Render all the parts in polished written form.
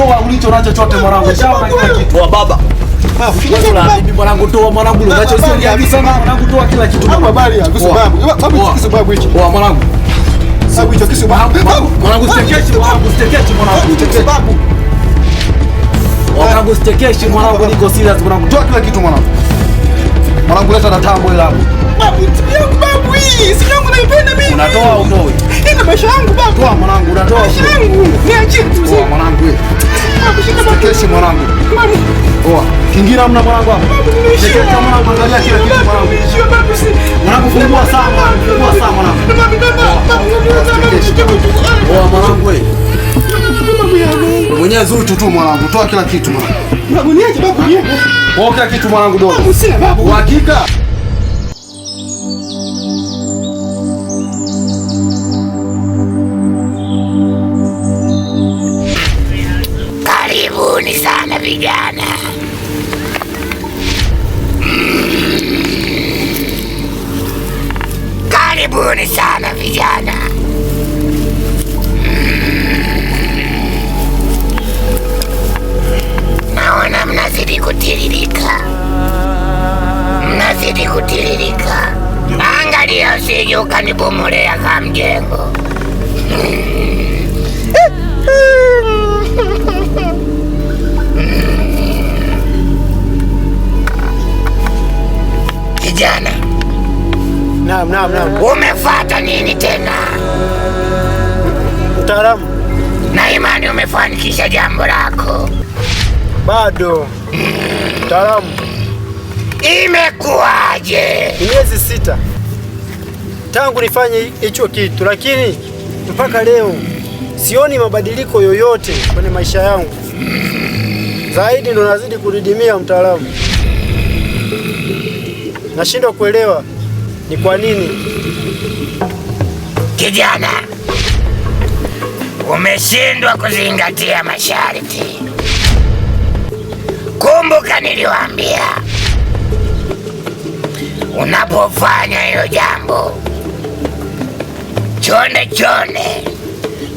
Toa ulicho nacho chote mwanangu. Toa kila kitu. Toa baba. Bibi mwanangu, toa mwanangu, unacho sio ni sana mwanangu, toa kila kitu. Habari ya kuhusu babu. Babu kisu babu hicho. Toa mwanangu. Babu hicho kisu babu. Mwanangu sitekeshi, mwanangu sitekeshi, mwanangu sitekeshi. Babu. Mwanangu sitekeshi, mwanangu niko serious mwanangu. Toa kila kitu mwanangu. Mwanangu leta na tambo ile hapo. Babu, simu yangu babu hii. Simu yangu naipenda mimi. Unatoa utoi? Hii ndio maisha yangu babu. Toa mwanangu, unatoa. Maisha yangu. Niachie tu. Toa mwanangu wewe. Babu, shika babu. Sitekeshi mwanangu. Babu. Toa. Kingine hamna mwanangu hapo. Babu, nimeishiwa. Tekesha mwanangu, angalia kila kitu mwanangu. Nimeishiwa babu. Mwanangu fungua saa mwanangu, fungua saa mwanangu. Babu, babu, babu. Toa mwanangu wewe. Babu yangu. Mwenyewe Zuchu Tu mwanangu, toa kila kitu mwanangu. Babu, niache babu, niache. Toa kila kitu mwanangu dogo. Babu, sina babu. Uhakika? Karibuni sana vijana. Karibuni sana vijana. Naona mnazidi kutiririka, mnazidi kutiririka. Angalia usije ukanibomolea kama mjengo. Kijana, Naam, naam, naam. umefuata nini tena? Mtaalamu, Na imani umefanikisha jambo lako. bado. Mtaalamu, Imekuwaje? ni miezi 6 tangu nifanye hicho kitu, lakini mpaka leo sioni mabadiliko yoyote kwenye maisha yangu. Zaidi ndo nazidi kudidimia mtaalamu. Nashindwa kuelewa ni kwa nini. Kijana, umeshindwa kuzingatia masharti. Kumbuka niliwaambia, unapofanya hilo jambo, chonde chonde,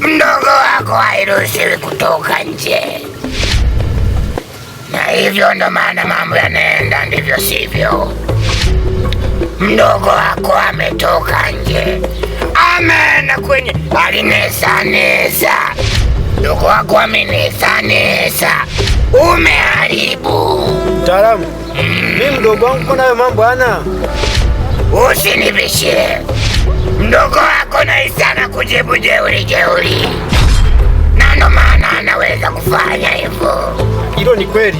mdogo wako hairuhusiwi kutoka nje. Na hivyo ndo maana mambo yanaenda ndivyo sivyo. Mdogo wako ametoka nje, ameenda kwenye alinesanesa. Mdogo wako amenesanesa, umeharibu. Mtaalamu, mimi mdogo wangu mbona hayo mambo hana? Usinibishie. Mdogo wako naisana kujibu jeuri jeuri, na ndo maana anaweza kufanya hivyo. Hilo ni kweli,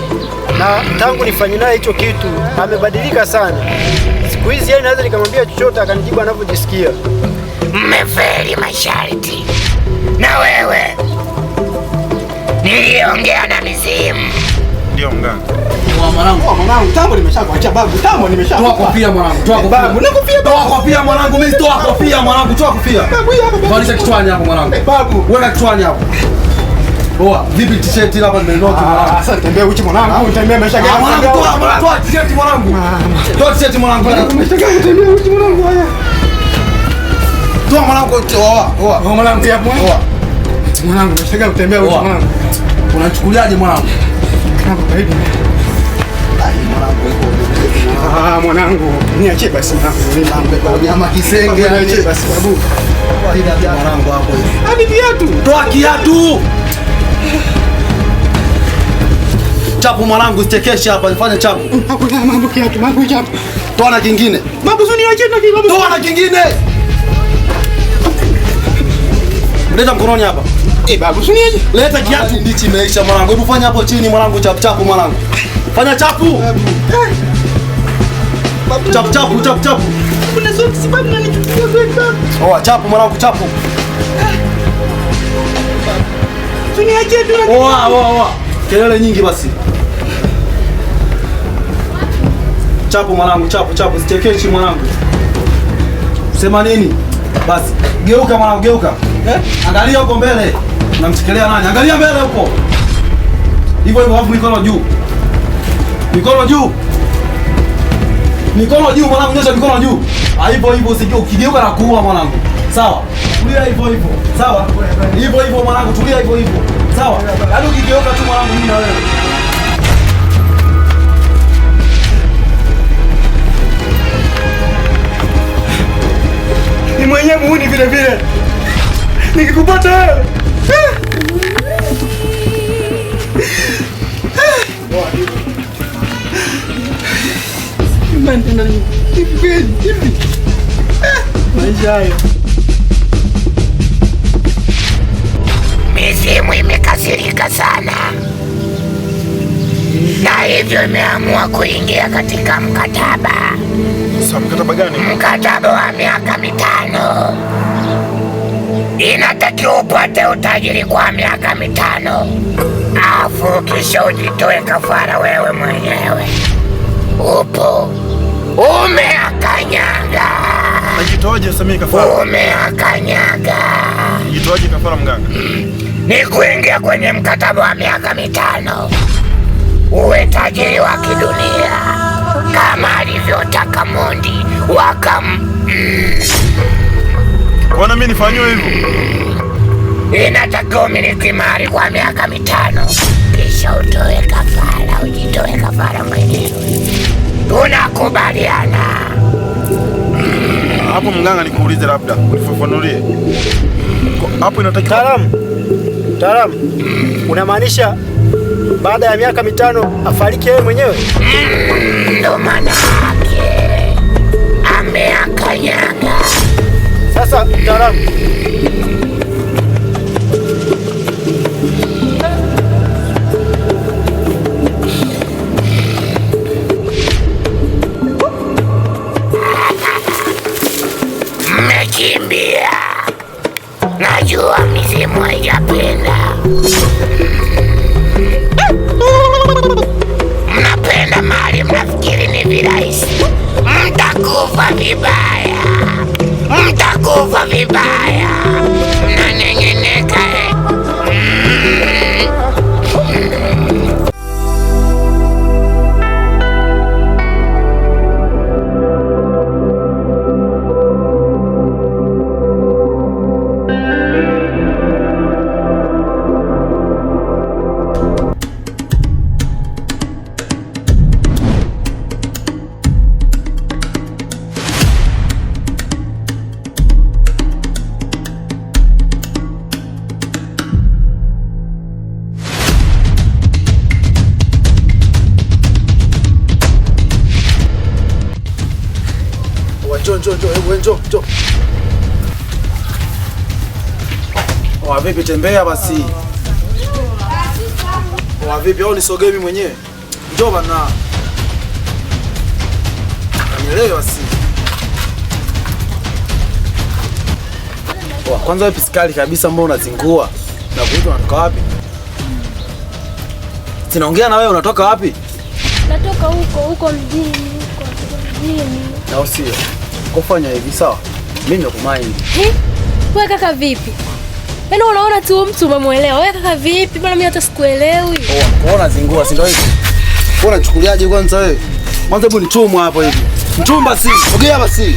na tangu nifanye naye hicho kitu amebadilika sana. Siku hizi yeye naweza nikamwambia chochote akanijibu anavyojisikia. Mmefeli masharti. Na wewe niliongea na mizimu. Ndio mganga. Toa mwanangu. Toa mwanangu, tambo nimeshakuachia babu, tambo nimeshakupa. Toa kofia mwanangu, toa kofia. Babu, nakofia babu. Toa kofia mwanangu, mimi toa kofia mwanangu, toa kofia. Babu, hii hapa babu. Valisha kichwani hapo mwanangu. Babu. Weka kichwani hapo. Poa, vipi t-shirt hapa nimenunua tu mwanangu. Sasa nitembea uchi mwanangu, nitembea maisha gani? Mwanangu, toa mwanangu, toa t-shirt mwanangu. Toa t-shirt mwanangu. Maisha gani nitembea uchi mwanangu haya. Toa mwanangu, toa, toa. Oh mwanangu, ya mwanangu. Toa. Mwanangu, maisha gani kutembea uchi Poa. mwanangu. Unachukuliaje mwanangu? Mwanangu, baridi. Mwanangu Ah, mwanangu, niachie basi mwanangu. Nyama kisenge. Niachie basi babu. Mwanangu hapo hivi. Hadi viatu. Toa kiatu. Chapu mwanangu, usichekeshe hapa, nifanye chapu. Hakuna mambo kiatu, mambo chapu. Toa na kingine. Babu, sio niachie na kiatu. Toa na kingine. Leta mkononi hapa. Eh, babu, sio niachie. Leta kiatu. Ndichi imeisha mwanangu. Hebu fanya hapo chini mwanangu, chapu chapu mwanangu. Fanya chapu. Chapu chapu chapu chapu. Kuna socks babu, na nichukulia socks babu. Oa chapu mwanangu, chapu. Sio niachie tu. Oa oa oa. Kelele nyingi basi. Chapu mwanangu, chapu chapu, sichekeshi mwanangu. Sema nini? Basi geuka mwanangu, geuka. Eh? Angalia huko mbele. Unamchekelea nani? Angalia mbele huko. Hivyo hivyo, alafu mikono juu. Mikono juu. Mikono juu mwanangu, nyosha mikono juu. Ah, hivyo hivyo, ukigeuka na kuua mwanangu. Sawa? Tulia hivyo hivyo. Sawa? Hivyo hivyo mwanangu, tulia hivyo hivyo. Sawa? Yaani ukigeuka tu mwanangu mimi na wewe. Ni mwenyewe muuni vile vile. Nikikupata wewe. Hivi. Maisha hayo. Mizimu imekasirika sana, na hivyo imeamua kuingia katika mkataba. Sasa mkataba gani? Mkataba wa miaka 5. Inatakiwa upate utajiri kwa miaka 5, afu kisha ujitoe kafara wewe mwenyewe. Upo umeakanyaga. Najitoaje sasa mimi kafara? Umeakanyaga. Najitoaje kafara mganga? Ni kuingia kwenye mkataba wa miaka 5, uwe tajiri wa kidunia kama alivyotaka Mondi wakam. Kwa nini nifanywe hivyo? Inatakiwa umiliki mali kwa miaka 5, kisha utoe kafara, ujitoe kafara mwenyewe. Tunakubaliana hapo mganga? Nikuulize, labda unifafanulie hapo. Inatakiwa Mtaalamu, unamaanisha baada ya miaka 5 afariki yeye mwenyewe? Ndo maana yake ameakanyaga. Sasa mtaalamu, mmekimbia. Najua mizimu haijapenda. Mnapenda mali, mnafikiri ni virahisi. Mtakufa vibaya, mtakufa vibaya. Mnanengeneka eh. Njoo, njoo. Oa vipi, tembea basi. Oa vipi, au nisogee mimi mwenyewe? Njoo bana. Nielewe basi. Oa, kwanza wewe pisikali kabisa, mbona unazingua? Na kuita unatoka wapi? Sinaongea na wewe, unatoka wapi? Natoka huko huko mjini, huko mjini. Na usio kufanya hivi sawa? Mimi nakumind. Wewe kaka vipi? Yaani unaona tu mtu umemuelewa. Wewe kaka vipi? Bwana mimi hata sikuelewi. Oh, unaona zingua, si ndio hivi? Wewe unachukuliaje kwanza wewe? Mwanzo hebu nichumwa hapo hivi. Mchumba si. Sogea basi.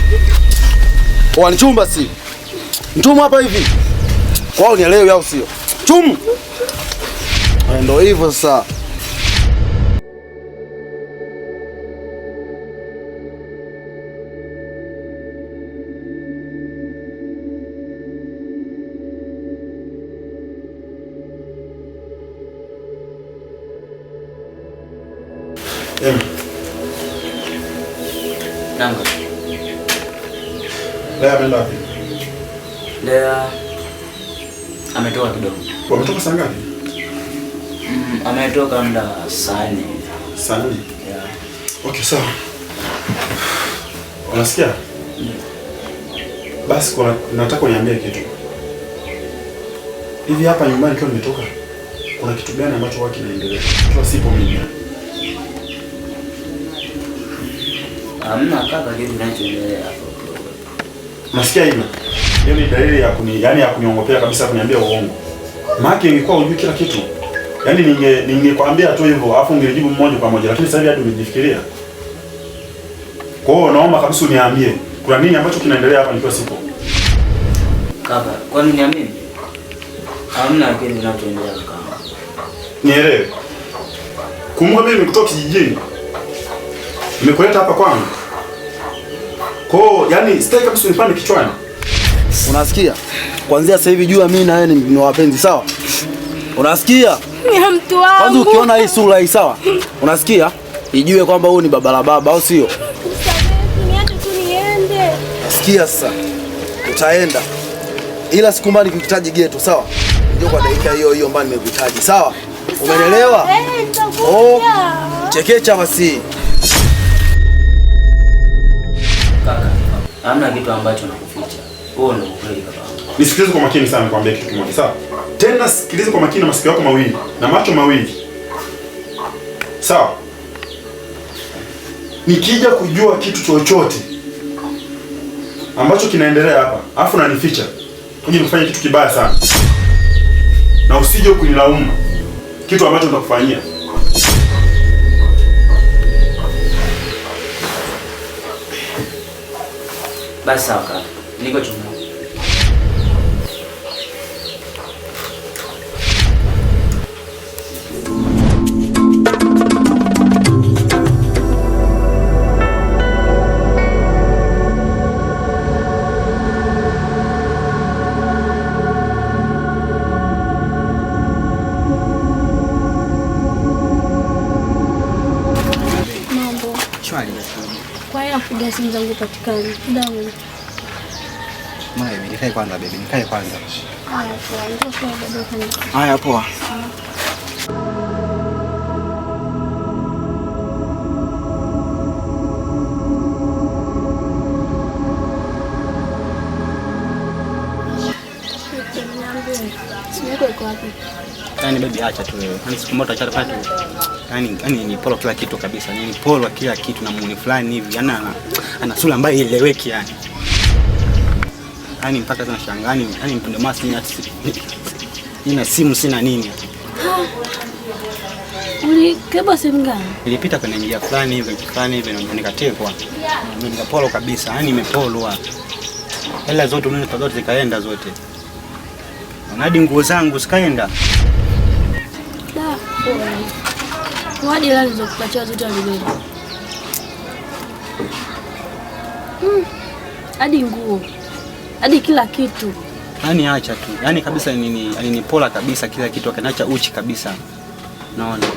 Oh, nichumba si. Mchumwa hapa hivi. Kwao nielewi au sio? Chumu. Ndio hivyo sasa. Nanga. Lea ameenda wapi? Lea ametoka kidogo. Wametoka saa ngapi? Ametoka muda saa 4. Saa 4? Yeah. Okay, sawa. Unasikia? Basi kwa nataka uniambie kitu. Hivi hapa nyumbani kwa nimetoka, kuna kitu gani ambacho huwa kinaendelea? Kwa sipo mimi. Hamna kaka kitu kinachoendelea hapo. Nasikia hivyo. Hiyo ni dalili ya kuni, yani ya kuniongopea kabisa, kuniambia uongo. Maana ingekuwa hujui kila kitu. Yaani ningekwambia tu hivyo afu ungejibu mmoja kwa moja, lakini sasa hivi hadi umejifikiria. Kwa hiyo naomba kabisa uniambie kuna nini ambacho kinaendelea hapa nikiwa sipo. Kaka, kwani niamini? Hamna kitu kinachoendelea kaka. Nielewe. Kumbuka mimi nimekutoa kijijini. Nimekuleta hapa kwangu. Kwa hiyo yani sitaki kabisa unipande kichwani. Unasikia? Kuanzia sasa hivi jua mimi na wewe ni wapenzi, sawa? Unasikia? Ya mtu wangu. Kwanza ukiona hii sura hii, sawa? Unasikia? Ijue kwamba huyu ni baba la baba, au sio? Niache tu niende. Sikia sasa. Utaenda. Ila siku mbali nikikuhitaji geto, sawa? Ndio kwa dakika hiyo hiyo mbali nimekuhitaji, sawa? Umeelewa? Eh, Oh, nitakuja. chekecha basi. Kaka, hamna kitu ambacho nakuficha. Huo ndio ukweli kaka. Nisikilize kwa makini sana nikwambie kitu kimoja, sawa? Tena sikilize kwa makini na masikio yako mawili na macho mawili. Sawa? Nikija kujua kitu chochote ambacho kinaendelea hapa, afu unanificha, uje nikufanye kitu kibaya sana. Na usije kunilaumu kitu ambacho nitakufanyia. Basi sawa kaka. Niko chumbani. Mambo. Shwari. Kwa hiyo nakupigia simu zangu patikani. Damu. Maya, baby, nikae kwanza baby, nikae kwanza. Haya, poa. Ndio kwa bado kwenye. Haya poa. Niambie. Simu yako iko wapi? Yaani baby acha tu wewe. Yaani siku moja acha pale tu. Yaani ni polo kila kitu kabisa. Yaani polo kila kitu na muone fulani hivi. Yaani ana sura ambayo haieleweki yani. Yaani mpaka sasa nashangaa yani mpindo masi nina simu sina nini. Ulikeba sehemu gani? Nilipita kwenye njia fulani hivi nikatekwa. Nikapolo kabisa. Yaani nimepolwa. Hela zote unanipa zote zikaenda zote. Na hadi nguo zangu zikaenda. Da, poa. Hadi hela nilizokupatia zote alibeba. Hadi nguo. Hadi kila kitu. Yaani acha tu. Yaani kabisa nini pola kabisa kila kitu akaniacha uchi kabisa. Naona.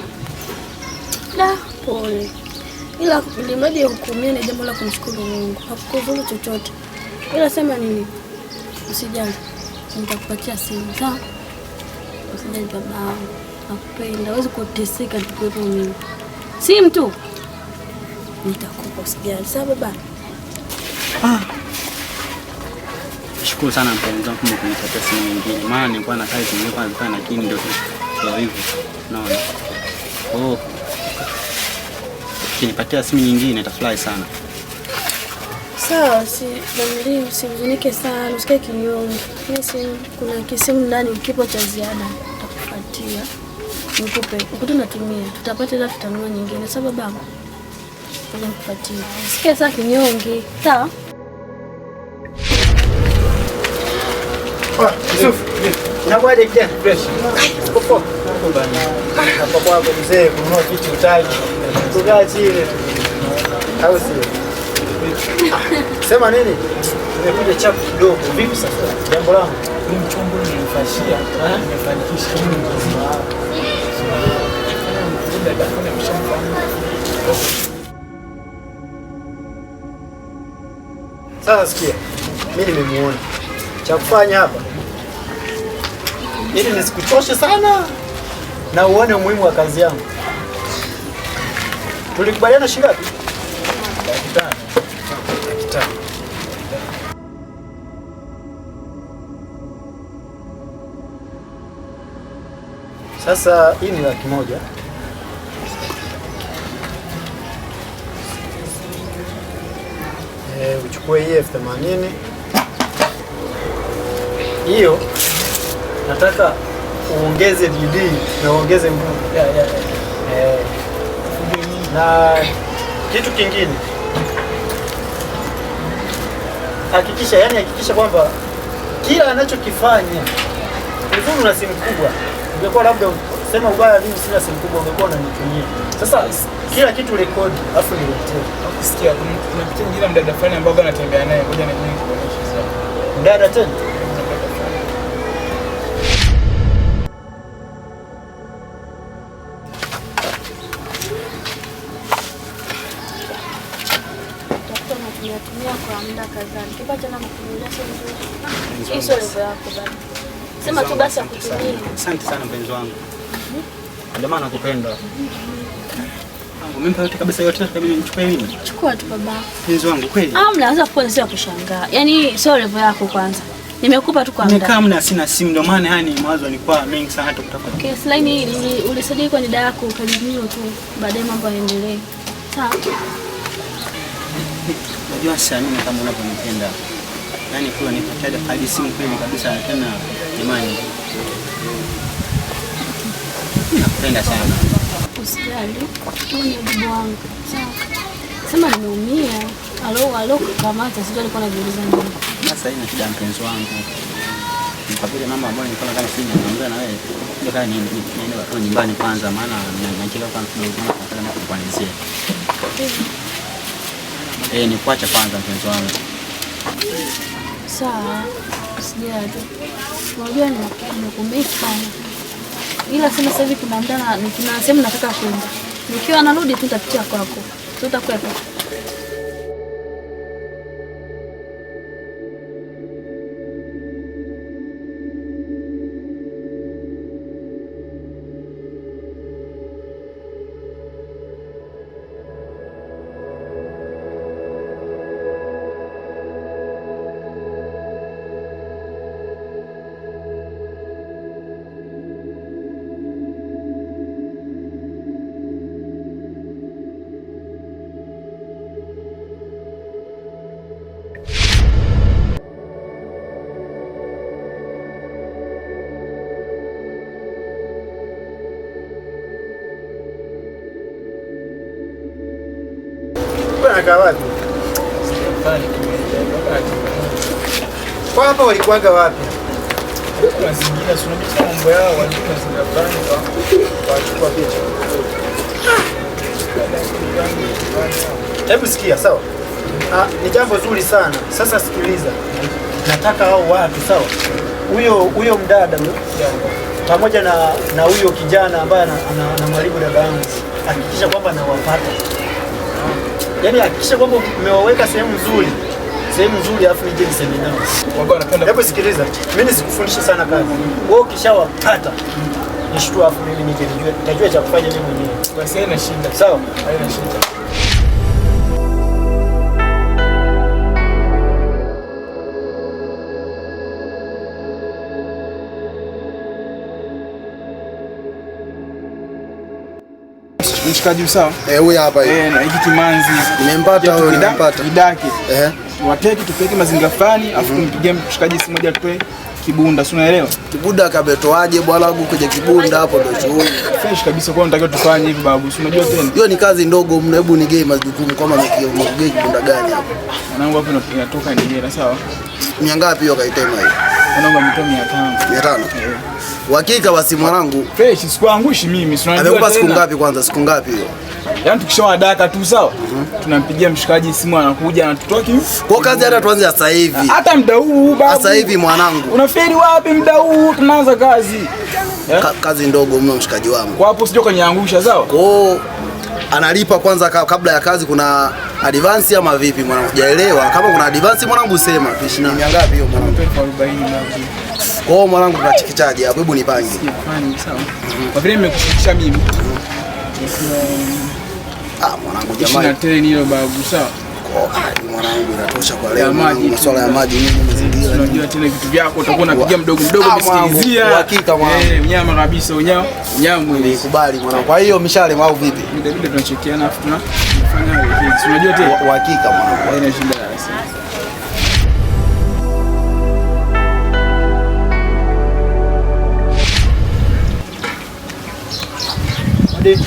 Da, pole. Ila ilimradi hukumia ni jambo la kumshukuru Mungu. Hakukudhuru chochote. Ila sema nini? Usijali. Nitakupatia simu, sawa? Usijali baba wangu. Nakupenda. Huwezi kuteseka nikiwepo mimi. Simu tu. Nitakupa, usijali. Sawa baba? Shukuru sana mpenzi wangu kwa kunipatia simu nyingine. Maana nilikuwa na kazi nilikuwa nafanya lakini ndio hivyo. Naona. Oh. Ukinipatia simu nyingine nitafurahi sana. Sawa, usihuzunike sana, usikae kinyonge. Mimi simu, kuna kisimu ndani kipo cha ziada nitakupatia. Nikupe. Ukuta unatumia. Tutapata ila tutanunua nyingine. Sawa babangu? Ngoja nikupatie. Usikae sana kinyonge. Sawa? Yusuf, inakuwaje kijana? Fresh. Uko poa? Hapa kwako mzee kununua vitu utaki. Kukaa chini. Au sio? Sema nini? Nimekuja chapu kidogo. Vipi sasa? Jambo langu. Mimi mchongo nilifashia, nimefanikisha mimi mzima. Sasa sikia. Mimi nimemuona. Cha kufanya hapa ili nisikuchoshe sana na uone umuhimu wa kazi yangu. Tulikubaliana shilingi ngapi? 500,000. 500,000. Sasa hii ni 100,000. Uchukue hii 80,000. Hiyo nataka uongeze bidii na uongeze nguvu. Na kitu kingine hakikisha kwamba kila anachokifanya, uzuri una simu kubwa. Ungekuwa labda Sema ubaya mimi sina simu kubwa ungekuwa unanitumia. Sasa kila kitu rekodi afu niletee. Sikia, kuna picha nyingine mdada fulani ambaye anatembea naye, ngoja na mimi nikuonyeshe sasa. Mdada tena? Tumia kwa muda kadhaa. Nikipata na kukununulia sio nzuri. Hizo level yako bado. Sema tu basi akutumie. Asante sana mpenzi wangu. Ndio maana nakupenda. Wangu mimi yote kabisa yote kabisa nichukue mimi. Chukua tu baba. Mpenzi wangu kweli? Ah, mnaanza kuanzia kushangaa. Yaani sio level yako kwanza. Nimekupa tu kwa muda. Nimekaa mna sina simu ndio maana yani mawazo yalikuwa mengi sana hata kutafuta. Okay, slide ni ulisajili kwa nida yako ukajinywa tu. Baadaye mambo yaendelee. Sawa. Unajua siamini kama unavyonipenda. Yaani kwa nipatia hadi simu kweli kabisa tena jamani. Nakupenda sana. Usijali. Wewe ni mdogo wangu. Sawa. Sema nimeumia. Alo kukamata sijui alikuwa anajiuliza nini. Sasa hii ni shida mpenzi wangu. Kwa vile mambo ambayo nilikuwa kama sina naongea na wewe. Ndio kama niende kwa nyumbani kwanza maana nachelewa kwa kidogo maana nataka nikukuanzia. Ni kuacha kwanza mpenzi wangu. Sawa. Usijali. Unajua nimekumisi sana. Ila sema sasa hivi kuna muda na kuna sehemu nataka kwenda. Nikiwa narudi tu nitapitia kwako. Tutakuwepo. Wapi? Kwa hapa walikuwaga wapi? Mazingira si unajua mambo yao walikuwa mazingira fulani kwa kuchukua picha. Hebu sikia sawa? Ni jambo zuri sana. Sasa sikiliza. Nataka hao watu sawa? Huyo mdada huyo pamoja na huyo kijana ambaye anamharibu dada yangu. Hakikisha kwamba nawapata. Yaani hakikisha kwamba umewaweka sehemu nzuri. Sehemu nzuri afu nije niseme nao. Hebu sikiliza. Mimi nisikufundishe sana kazi. Wewe ukishawapata nishtua afu mimi nije nijue. Nitajua cha kufanya mimi mwenyewe. Basi haina shida. Sawa? Haina shida. Mshikaji sawa? Huyu hapa hivi. Na hiki kimanzi. Nimempata huyo, nimempata. Idaki. Wateki tupeke mazingira fulani afu tumpigie mshikaji simu moja tupe kibunda, si unaelewa? Kibunda kabetoaje bwana wangu kwenye kibunda hapo ndo shughuli. Fresh kabisa kwa unatakiwa tufanye hivi babu, si unajua tena. Hiyo ni kazi ndogo mno, hebu nigee majukumu kama mkigei kibunda gani hapo. Mwanangu hapo inatoka ni hela sawa? Mia ngapi hiyo kaitema hiyo? Mwanangu ametoa 500. 500. Uhakika basi mwanangu. Fresh, sikuangushi mimi, si unajua. Amekupa siku ngapi kwanza? Siku ngapi hiyo? Yaani tukishawadaka tu sawa? Tunampigia mshikaji simu anakuja anatutoa kiu. Kwa kazi hata tuanze sasa hivi. Hata muda huu babu. Sasa hivi mwanangu. Unaferi wapi muda huu tunaanza kazi? Kazi ndogo mno mshikaji wangu. Kwa hapo sio kaniangusha sawa? Kwa analipa kwanza kabla ya kazi kuna advance ama vipi mwanangu? Sijaelewa. Kama kuna advance mwanangu sema tuishi na. Mia ngapi hiyo mwanangu? 40 mwanangu. Kwa hiyo mwanangu tunachikichaje hapo? Hebu nipange. Sifanye sawa. Kwa vile nimekushirikisha mimi. Mwanangu jamani. 25 hilo babu sawa. Mwanangu inatosha kwa leo. Masuala ya maji nini mazingira. Unajua tena vitu vyako utakuwa unapiga mdogo mdogo umesikilizia. Hakika mwanangu. Mnyama kabisa unyama. Mnyama nikubali mwanangu. Kwa hiyo mishale au vipi? Ndio tunachekiana afu tunafanya hivi. Unajua tena. Uhakika mwanangu. Haina shida. Ade.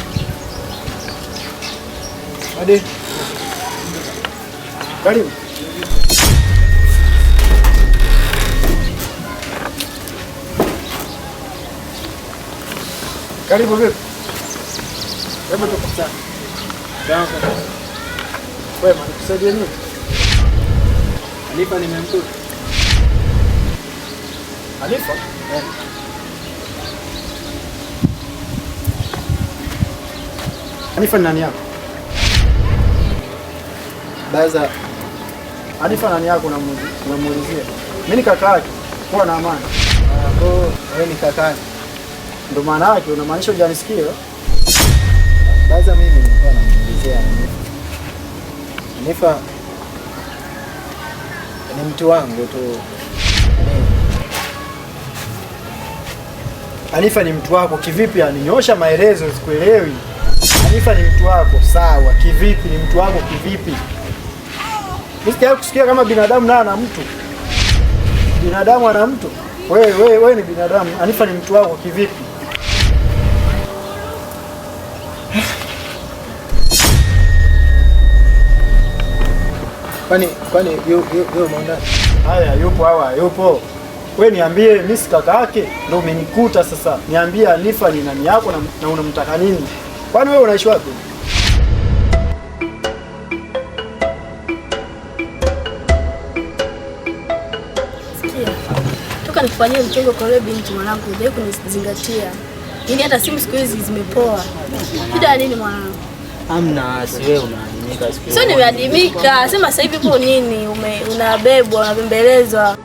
Ade. Karibu. Karibu vipi? Hebu tukusanye. Sawa. Wema, nikusaidie nini? Hanifa nimemkuta. Hanifa? Eh. Hanifa ni nani yako? Baza. Hanifa nani yako unamuulizia? Mimi ni kaka yake. Kuwa na amani. Ah, oh, wewe ni kaka yake. Ndio maana yake unamaanisha hujanisikia? Baza, mimi nilikuwa namuulizia Hanifa. Hanifa ni mtu wangu tu. Hanifa ni mtu wako kivipi? Aninyosha maelezo sikuelewi. Hanifa ni mtu wako sawa, kivipi ni mtu wako kivipi? Mimi sijawahi kusikia kama binadamu naye ana mtu. Binadamu ana mtu? Wewe ni binadamu. Hanifa ni mtu wako kivipi? Kwani yupo ndani? Haya, yupo hawa, yupo. Wewe niambie, mimi si kaka yake, ndio umenikuta sasa. Niambie Hanifa ni nani yako na unamtaka nini? Kwani wewe unaishi wapi? Sikia. Toka nikufanyie mchongo kwa yule binti mwanangu, hujawahi kunizingatia. Yaani hata simu siku hizi zimepoa. Shida ya nini mwanangu? Hamna, si wewe unaadimika siku hizi. Sio nimeadimika. Sema sasa hivi upo nini? Unabebwa, unabembelezwa.